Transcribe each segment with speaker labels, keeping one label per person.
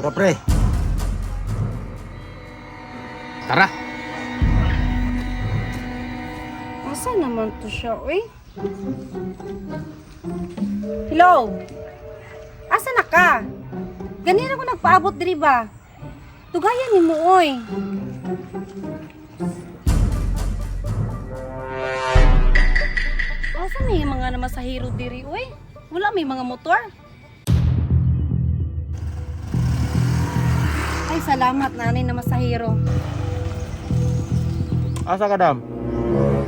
Speaker 1: Tara, pre.
Speaker 2: Tara.
Speaker 3: Asa naman to siya, uy? Hello? Asa na ka? Ganina ko nagpaabot diri ba? Tugayan nimo, oy. Asa may mga namasahiro diri, oy? Wala may mga motor. Ay, salamat nanay na masahiro.
Speaker 1: Asa ka, dam?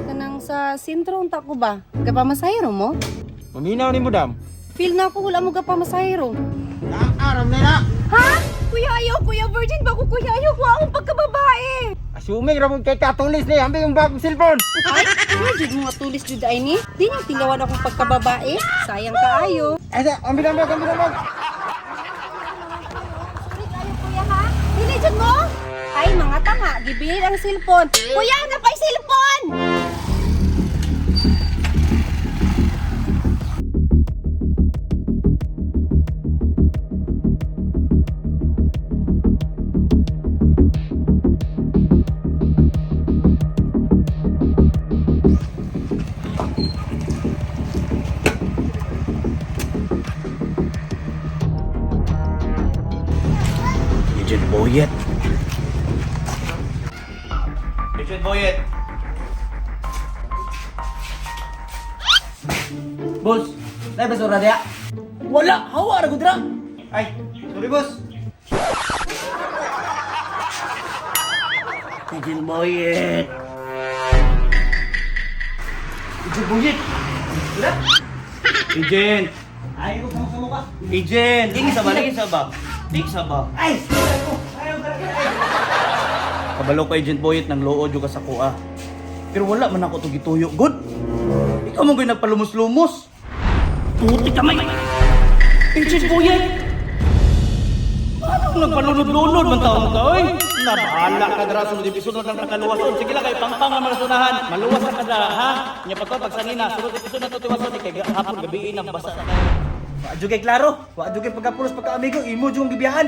Speaker 3: Kanang sa sentro unta ko ba? Gapamasahiro mo?
Speaker 1: Maminaw ni mo, dam.
Speaker 3: Feel na ako wala mo gapamasahiro.
Speaker 1: Aram na na.
Speaker 3: Ha? Kuya ayaw, kuya virgin ba ko kuya ayaw ko akong pagkababae.
Speaker 1: Assuming ra mo kay katulis ni ambi yung bagong cellphone.
Speaker 3: Ay, virgin mga tulis jud ay ni. Di niyo tilawan akong pagkababae. Sayang kaayo.
Speaker 1: Asa, ambi na bag, ambi na bag.
Speaker 3: Sorry kaayo kuya ha. Dili jud mo? Ay mga tanga, gibilin ang cellphone. Kuya, na pa'y cellphone!
Speaker 2: Agent Boyet. Agent Boyet.
Speaker 4: Boss, nay basura diya.
Speaker 2: Wala, hawa ra gud ra.
Speaker 4: Ay, sorry boss.
Speaker 2: Agent Boyet. Agent Boyet.
Speaker 4: Wala.
Speaker 2: Agent.
Speaker 4: Ay, ko sa ka.
Speaker 2: Agent, tingin sa ba, tingin sa ba. Tingin sa ba.
Speaker 4: Ay, sorry ko. Ayaw talaga. Ay.
Speaker 2: Kabalo ko Agent Boyet ng loood yung ka sa kuha. Pero wala man ako to gituyo, good. Ikaw mo gawin nagpalumos-lumos. Puti kamay. Agent Boyet. Paano nagpalunod-lunod man taon ka, oy? Nabahala ka dra sunod episode na nakaluwason. Sige lang kay pangpang na malasunahan. Maluwas na ka dra, ha? Nya pa to pagsanina, sunod episode na to tiwason kay hapon gabi nang basa na kayo.
Speaker 4: Wa jud kay klaro. Wa jud kay pagkapulos pagka-amigo, imo jud ang gibiyahan.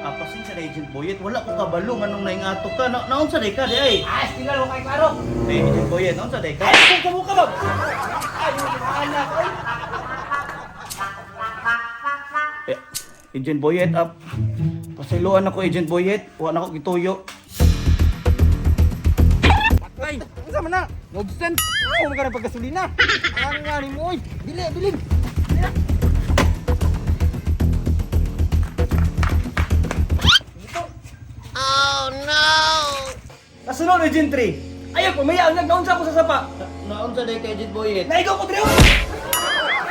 Speaker 2: Ah, pasensya na Agent Boyet, wala ko kabalo nganong naingato ka. Na naunsa day ka di ay?
Speaker 4: Ay, sila wa kay klaro.
Speaker 2: Eh, Agent Boyet, naunsa day ka?
Speaker 4: Ay, kung kamu ka ba? Ay, anak, ay.
Speaker 2: Eh, Agent Boyet, up. Pasayloan ako, Agent Boyet. Wa na ako gituyo.
Speaker 1: Ay, unsa man na? Nobstan. Ako man ka ng paggasolina. Ang nga ni mo, oy. Dili, bilin.
Speaker 4: Kasunod Agent 3. Ayaw pamaya ang nagnaunsa ko sa sapa.
Speaker 2: Naunsa day ka, Agent Boyet?
Speaker 4: Naigaw ko diri.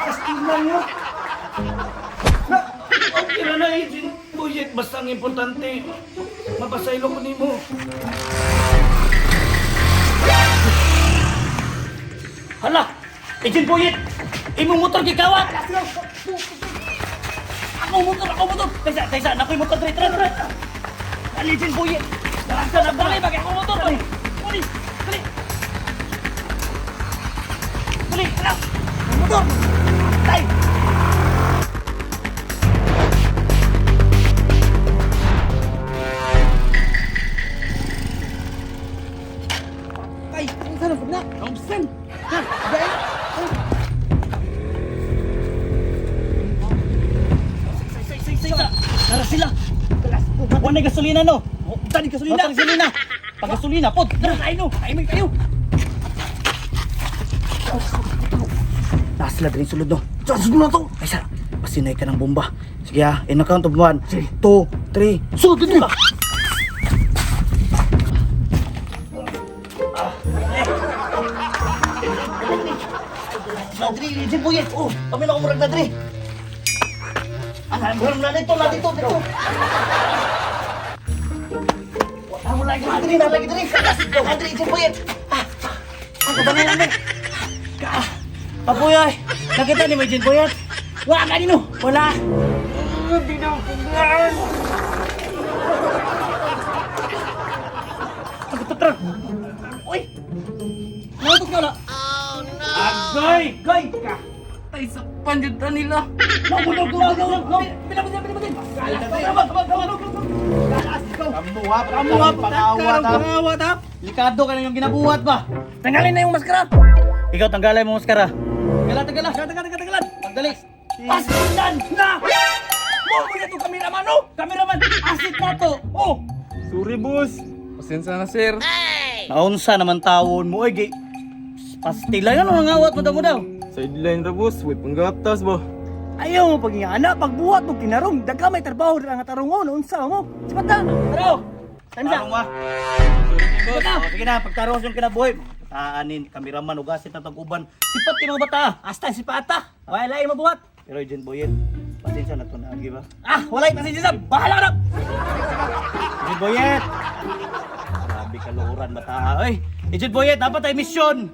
Speaker 4: Kastilan mo.
Speaker 2: Okay na na, Agent Boyet. Basta ang importante, mapasaylo ko nimo. Hala! Agent Boyet! Imong motor gikawat! Ako motor! Ako motor! Taysa, taysa! Nakoy motor! Dre, tara, tara! Dali, Agent Boyet! Dali, dali, dali! Bagay ako motor! Dali! Dali! Dali! Dali! Hala! Motor! Dali!
Speaker 1: Ay, unsa na pud na? Nobstan. Ha, dai.
Speaker 2: Say, say, say, say. Tara sila. Wala na gasolina no. Tani gasolina. Tani gasolina. Pag gasolina pod. Tara tayo no. Ay may kayo. Nasa sila diri sulod no. Sulod na to. Ay sir, pasinay ka ng bomba. Sige ha, in a count of 1, 2, 3. Sulod dito. Nadri, Jim Boyet. Oh, kami na kumurag nadri. Ano, murag na dito, na dito, dito. Wala mo lagi, nadri, na lagi diri. Nadri, Jim Boyet. Ah, ang kabangan namin. Ka, Papuyoy, nakita ni mo Jim Boyet? Wala kanino, wala.
Speaker 1: Hindi na puglaan.
Speaker 2: Tara, Uy! Nautot ka wala? Oh no! Agay! Gay ka!
Speaker 1: Ay, sakpan jud ta nila.
Speaker 2: No, no, no, no, no, no. Bila, bila, bila, bila. Come on, come on, come on.
Speaker 4: Kamuha, kamuha, pangawat ha.
Speaker 2: Pangawat ha. Likado ka na yung ginabuhat ba? Tanggalin na yung maskara. Ikaw tanggalin mo maskara. Tanggalan, tanggalan. Tanggalan, tanggalan, tanggalan. Tanggali. Pastilan na! Mo mo na to kameraman oh! Kameraman, asit na to. Oh!
Speaker 1: Sorry, boss. Pasensya na, sir.
Speaker 2: Naunsa naman tawon mo oy gi. Pastila yun, ang ngawat mo daw mo daw.
Speaker 1: Sideline ra, boss. Way panggatas ba?
Speaker 4: Ayaw mo pag anak, pagbuhat mo kinarong, daga may trabaho ra nga tarungon, unsa mo? Sipat na. Taro. Time sa.
Speaker 2: Tarong wa.
Speaker 1: Boss.
Speaker 2: Oh, sige na, pagtarong yung kinabuhi. Bataanin, kameraman, ugasit na tag-uban. Sipat yung mga bata.
Speaker 4: Asta sipata. Wala lain mabuhat.
Speaker 2: Pero Agent Boyet, pasensya na to na, ba?
Speaker 4: Ah, walay pasensya sab. Bahala ka na.
Speaker 2: Agent Boyet! Grabe kaluuran bata. Oy, Agent Boyet, dapat ay misyon.